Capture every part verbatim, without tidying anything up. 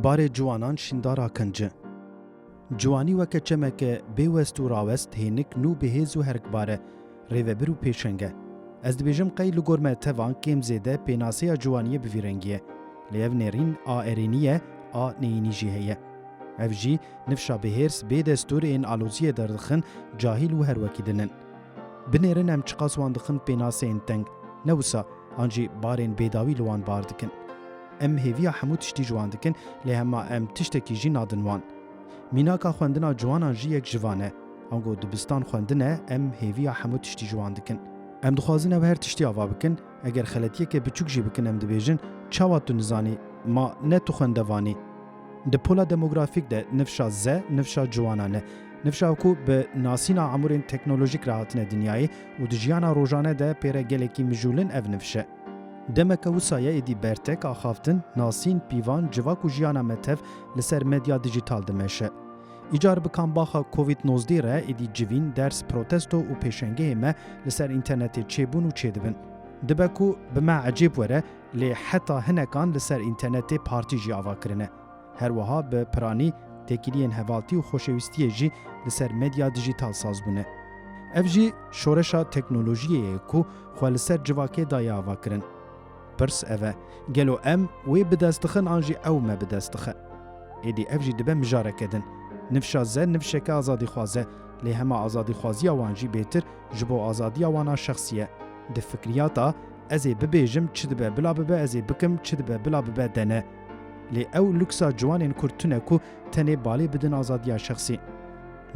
Barê ciwanan şîndar a kincî. Ciwanî weke çemeke bêwest û rawest, hênik, nû, bihêz û herikbar e, rêvebir û pêşeng e. Ez dibêjim qey li gor me tevan kêm zêde pênaseya ciwaniyê bi vî rengî ye. Lê ev nêrîn a erênî ye, a neyînî jî heye. Ev jî nifşa bi hêrs, bê destûr ên aloziyê derdixin, cahîl û her wekî din in. Binêrin em çiqas wan dixin pênaseyên teng, ne wisa, an jî barên bêdawî li wan bar dikin. Em hêviya hemû tiştî ji wan dikin, lê hema em tiştekî jî nadin wan. Mînaka xwendina ciwanan jî yek ji van e. Ango dibistan xwendin e, em hêviya hemû tiştî ji wan dikin. Em dixwazin ew her tiştî ava bikin, eger xeletiyeke biçûk jî bikin em dibêjin, çawa tu nizanî, ma ne tu xwendevan î? Di pola demografîk de nifşa ze, nifşa ciwanan e. Nifşa ku bi nasîna amûrên teknolojîk re hatine dinyayê û di jiyana rojane de pê re gelekî mijûl in ev nifş e. Demeke wisa ye êdî bertek, axaftin, nasîn, pîvan, civak û jiyana me tev li ser medya dijîtal dimeşe. Îcar bi kambaxa Covid nozdeh re êdî civîn, ders, protesto û pêşengehê me li ser înternetê çêbûn û çêdibin. Dibe ku bi me ecêb were, lê heta hinekan li ser înternetê partî jî ava kirine. Her wiha bi piranî têkiliyên hevaltî û xoşewîstiyê jî li ser medya dijîtal saz bûne. Ev jî şoreşa teknolojiyê ye ku xwe li ser civakê daye avakirin. Pirs ev e, gelo em wê bi dest dixin an jî ew me bi dest dixe? Êdî ev jî dibe mijareke din. Nifşa ze nifşeke azadîxwaz e, lê hema azadîxwaziya wan jî bêtir ji bo azadiya wan a şexsî ye. Di fikriyata ez ê bibêjim çi dibe bila bibe, ez ê bikim çi dibe bila bibe de ne. Lê ew luksa ciwanên Kurd tune ku tenê balê bidin azadiya şexsî.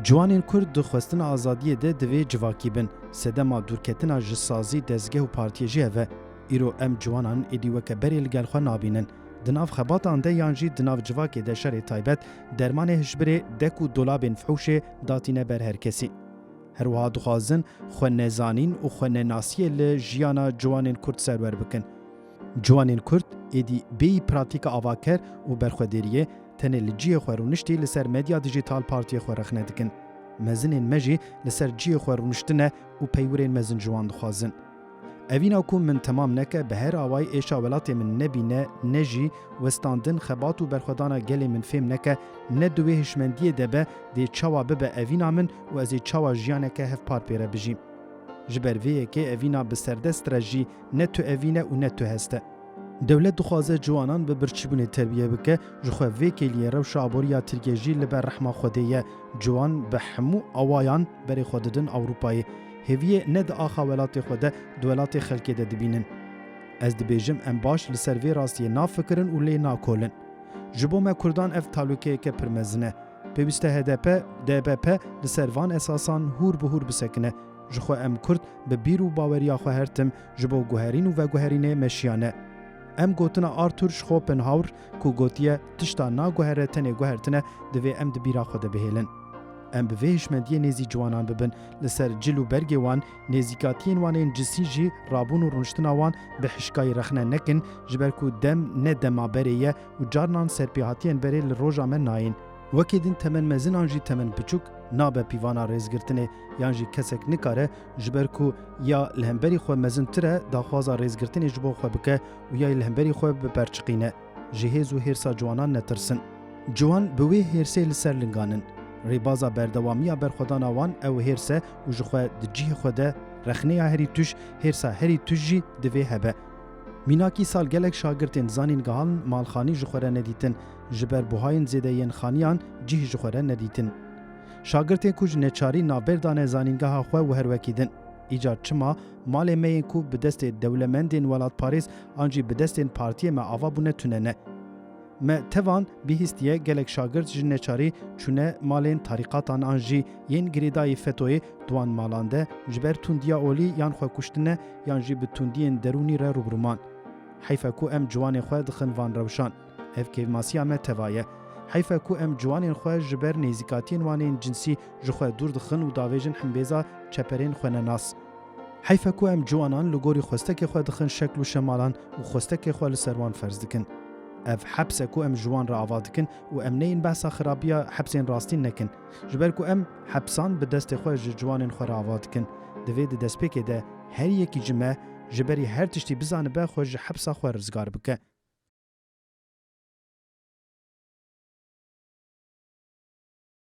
Ciwanên Kurd di xwestina azadiyê de divê civakî bin. Sedema dûrketina ji sazî, dezgeh û partiyê jî ev e. Îro em ciwanan êdî weke berê li gel xwe nabînin. Di nav xebatan de yan jî di nav civakê de şerê taybet, dermanê hişbirê, dek û dolabên fihûşê datîne ber her kesî. Her wiha dixwazin xwe nezanîn û xwe nenasiyê li jiyana ciwanên Kurd serwer bikin. Ciwanên Kurd êdî bêyî pratîka avaker û berxwedêriyê tenê li cihê xwe rûniştî li ser medya dijîtal partiyê xwe rexne dikin. Mezinên me jî li ser cihê xwe rûniştine û peywirên mezin ji wan dixwazin. Evîna ku min temam neke, bi her awayî êşa welatê min nebîne, ne jî westandin, xebat û berxwedana gelê min fêm neke, ne di wê hişmendiyê de be, dê çawa bibe evîna min û ez ê çawa jiyaneke hevpar pê re bijîm? Ji ber vê yekê evîna bi serdest re jî ne tu evîn e û ne tu hest e. Dewlet dixwaze ciwanan bi birçîbûnê terbiye bike, ji xwe vê kêliyê rewşa aboriya Tirkiyê jî li ber rehma Xwedê ye. Ciwan bi hemû awayan berê xwe didin Ewropayê. Hêviyê ne di axa welatê xwe de, di welatê xelkê de dibînin. Ez dibêjim em baş li ser vê rastiyê nafikirin û lê nakolin. Ji bo me Kurdan ev talûkeyeke pir mezin e. Pêwîst e H D P, D B P li ser van esasan hûr bi hûr bisekine. Ji xwe em Kurd bi bîr û baweriya xwe her tim ji bo guherîn û veguherînê meşiyane. Em gotina Arthur Schopenhauer ku gotiye, tişta naguhere tenê guhertin e, divê em di bîra xwe de bihêlin. Em bi vê hişmendiyê nêzî ciwanan bibin, li ser cil û bergê wan, nêzîkatiyên wan ên cinsî jî rabûn û rûniştina wan bi hişkayî rexne nekin, ji ber ku dem ne dema berê ye û carnan serpêhatiyên berê li roja me nayên. Wekî din temen mezin an jî temen piçûk nabe pîvana rêzgirtinê, yan jî kesek nikare ji ber ku ya li hemberî xwe mezintir e, daxwaza rêzgirtinê ji bo xwe bike û ya li hemberî xwe biperçiqîne. Ji hêz û hêrsa ciwanan netirsin. Ciwan bi wê hêrsê li ser lingan in. Rêbaza berdewamiya berxwedana wan ew hêrs e û ji xwe di cihê xwe de rexneya herî tûj, hêrsa herî tûj jî divê hebe. Mînakî sal gelek şagirtên zanîngehan malxanî ji xwe re nedîtin, ji ber buhayên zêde yên xaniyan cih ji xwe re nedîtin. Şagirtên ku ji neçarî navbêr dane zanîngeha xwe û her wekî din. Îcar çima malê me yên ku bi destê dewlemendên welatparêz an jî bi destên partiyê me ava bûne tune ne? Me tevan bihîstiye gelek şagirt ji neçarî çûne malên tarîqatan an jî yên girêdayî fetoyê di wan malan de ji ber tundiya olî yan xwe kuştine yan jî bi tundiyên derûnî re rûbirû man. Heyf e ku em ciwanê xwe dixin van rewşan. Ev kêmasiya me teva ye. Heyf e ku em ciwanên xwe ji ber nêzîkatiyên wan ên cinsî ji xwe dûr dixin û davêjin himbêza çeperên xwenenas. Heyf e ku em ciwanan li gorî xwestekê xwe dixin şekl û şemalan û xwestekê xwe li ser wan ferz dikin. Ev heps e ku em ji wan re ava dikin û em neyên behsa xirabiya hepsên rastîn nekin. Ji ber ku em hepsan bi destê xwe ji ciwanên xwe re ava dikin. Divê di destpêkê de her yekî ji me ji berî her tiştî bizanibe xwe ji hepsa xwe rizgar bike.